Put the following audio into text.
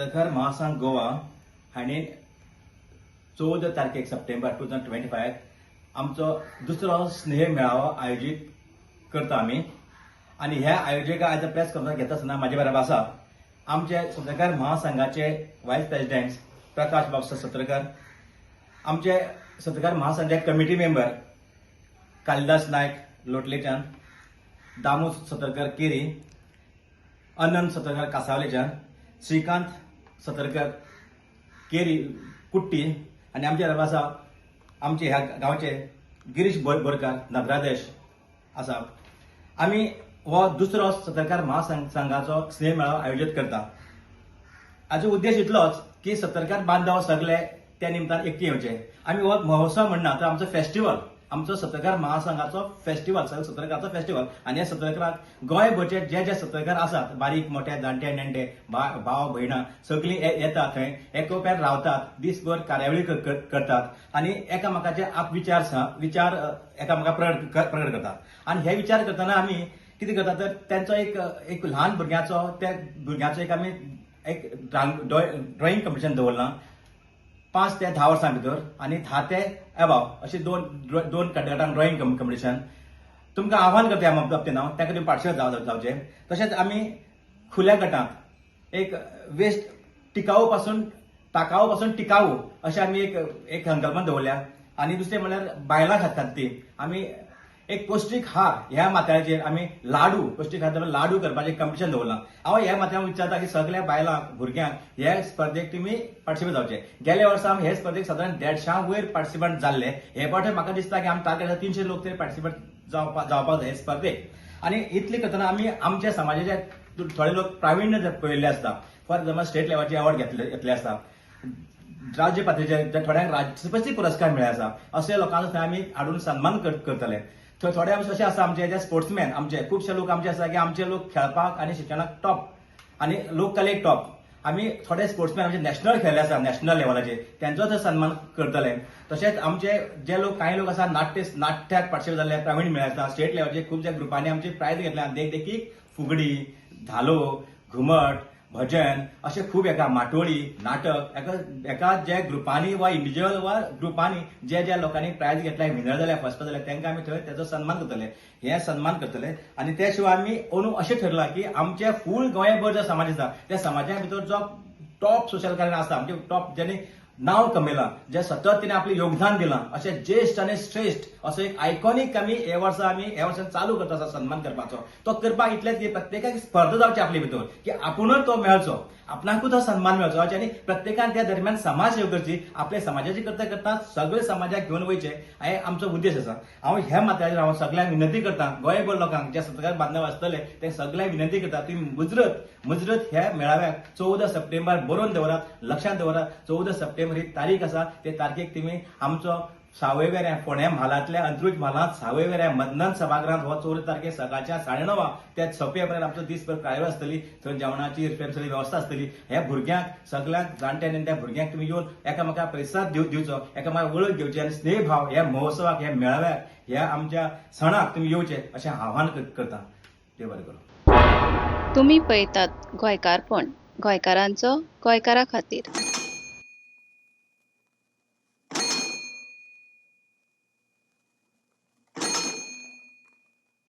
सतरकर महासंघ गोवा हांणी 14 तारखेक सप्टेंबर 2025 आमचो दुसरो स्नेह मेळावो आयोजीत करता आमी. आनी ह्या आयोजका आयज प्रेस कॉन्फरन्स घेता आसतना म्हाजे बरोबर आसा आमचे सत्रकार महासंघाचे वायस प्रेसिडेंट प्रकाश बाब सत्रकर, आमचे सत्रकार महासंघाचे कमिटी मेंबर कालिदास नायक लोटलेच्यान, दामू सतरकर केरी, अनंत सतरकर कासावलेच्यान, श्रीकांत सतरकर केरी कुट्टी आनी आमचे बरोबर आसा आमचे ह्या गांवचे गिरीश बोरकार नगराध्यक्ष आसा. आमी हो दुसरो सतरकार महासंघाचो स्नेह मेळावो आयोजीत करता. हाचो उद्देश इतलोच की सतरकार बांधव सगळे त्या निमतान एकठांय येवचे. आमी हो महोत्सव म्हणना तर आमचो फेस्टिवल, आमचो सतरकार महासंघाचो फेस्टिवल, सगळे सतरकाराचो फेस्टिवल. आनी ह्या सतरकाराक गोंयभरचे जे जे सतरकार आसात, बारीक मोठे, जाणटे नेणटे, भाव भयणां सगळीं येतात थंय, एकोप्यान रावतात, दीसभर कार्यावळी करतात आनी एकामेकाचे आप विचार विचार एकामेका प्रकट करतात. आनी हे विचार करतना आमी कितें करता तर तेंचो एक एक ल्हान भुरग्याचो, त्या भुरग्याचो एक आमी एक ड्रॉइंग कॉम्पिटिशन दवरलां 5 ते 10 वर्सां भितर आनी 10 ते एबाव अशे दोन दोन गटांक ड्रॉइंग कॉम्पिटिशन. तुमकां आव्हान करता ह्या बाबतीन हांव, ताका तुमी पार्टिसिपेट जावचें. तशेंच आमी खुल्या गटांत एक वेस्ट टिकाऊ पासून टाकाऊ पासून टिकाऊ अशें आमी एक एक संकल्पना दवरल्या. आनी दुसरें म्हणल्यार बायलां खातीर आमी एक पौश्टीक हार ह्या माथ्याचेर आमी लाडू, पौश्टीक हार लाडू करपाचें कॉम्पिटिशन दवरलां. हांव ह्या माथ्यान विचारता की सगळ्या बायलांक, भुरग्यांक ह्या स्पर्धेक तुमी पार्टिसिपेट जावचे. गेल्या वर्सा आमी हे स्पर्धेक सादारण 150 वयर पार्टिसिपंट जाल्ले. हे फावटी म्हाका दिसता की आमी टार्गेट 300 लोक तरी पार्टिसिपेट जावपाक जाय हे स्पर्धेक. आनी इतले करतना आमी आमच्या समाजाचे थोडे लोक प्राविण्य पळयल्ले आसता, फॉर एक्झाम्पल स्टेट लेवलाचे अवॉर्ड घेतले आसता, राज्य पातळीचे थोड्यांक राष्ट्रपती पुरस्कार मेळ्ळे आसा, अशे लोकांचो थंय आमी हाडून सन्मान करतले. थोडे अशे आसा आमचे जे स्पोर्ट्समॅन, आमचे खुबशे लोक आमचे आसा की आमचे लोक खेळपाक आनी शिक्षणाक टॉप आनी लोककलेक टॉप. आमी थोडे स्पोर्ट्समॅन आमचे नॅशनल खेळले आसा, नॅशनल लेवलाचेर, तेंचो थंय सन्मान करतले. तशेंच आमचे जे लोक कांय लोक आसा नाट्याक पार्टिसिपेट जाल्ले, प्रावीण मेळ्ळे आसा, स्टेट लेवलाचेर खुबशा ग्रुपांनी आमचे प्रायज घेतल्या, देखीक फुगडी, धालो, घुमट, भजन अशे खूब एका माटोळी, नाटक एका एका जे ग्रुपांनी वा इंडिव्हिज्युअल वा ग्रुपांनी जे जे लोकांनी प्रायज घेतल्या, विनर जाल्या, फर्स्ट जाल्या, तांकां आमी थंय तेजो सन्मान करतले, हे सन्मान करतले. आनी ते शिवाय आमी अंदू अशें ठरलां की आमचे फूल गोंयभर जो समाज आसा त्या समाजा भितर जो टॉप सोशल कार्य आसा, आमचे टॉप ज्यांनी नांव कमयलां, जे सतत तिणें आपलें योगदान दिलां, अशे ज्येश्ठ आनी श्रेश्ठ असो एक आयकॉनीक आमी हे वर्सा आमी हे वर्सान चालू करता आसा सन्मान करपाचो. तो करपाक इतलेंच की प्रत्येकाक स्पर्धा जावची आपले भितर की आपुणूच तो मेळचो, आपणाकूच तो सन्मान मेळचो आनी प्रत्येकान त्या दरम्यान समाज सेवा करची, आपल्या समाजाची करता करता सगळे समाजाक घेवन वयचे, हे आमचो उद्देश आसा. हांव ह्या माथ्याचेर हांव सगळ्यांक विनंती करता, गोंयभर लोकांक जे सतरकार बांधव आसतले ते सगळ्यांक विनंती करता, तुमी मुजरत मुजरत ह्या मेळाव्याक 14 सप्टेंबर बरोवन दवरात, लक्षांत दवरात. 14 सप्टेंबर ही तारीख आसा. ते तारखेक तुमी आमचो सावयवेऱ्या फोंड्या म्हालांतल्या अंत्रुज म्हालांत सावयवेऱ्या मदनंद सभागृहांत हो 14 तारखेक सकाळच्या 9:30 ते 6 पर्यंत आमचो दीसभर कार्यावळ आसतली. थंय जेवणाची सगळी वेवस्था आसतली. ह्या भुरग्यांक सगळ्यांक, जाणट्या नेणट्या भुरग्यांक तुमी येवन एकामेका प्रतिसाद दिवचो, एकामेका वळख घेवची आनी स्नेहभाव ह्या महोत्सवाक, ह्या मेळाव्याक, ह्या आमच्या सणाक तुमी येवचे अशें आव्हान करता. देव बरें करूं. तुमी पळयतात गोंयकारपण, गोंयकारांचो गोंयकारा खातीर.